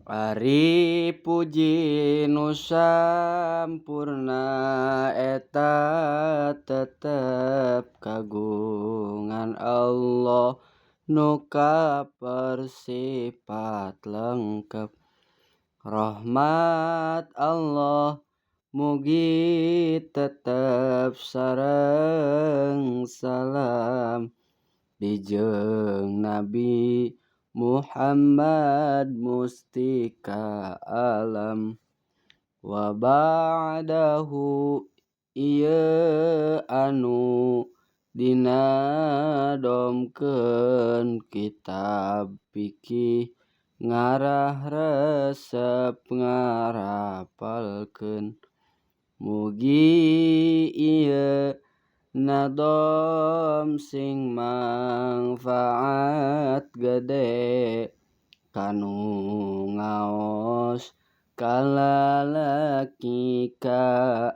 Ari puji nu sampurna eta tetep kagungan Allah nu kapersipat lengkep. Rahmat Allah mugi tetep sareng salam dijieung Nabi Muhammad mustika alam. Wa ba'dahu ieu anu dinadomkeun kitab fikih ngarah resep ngarapalkeun. Mugi ieu nadom sing mangfaat gede ka nu ngaos ka lalaki ka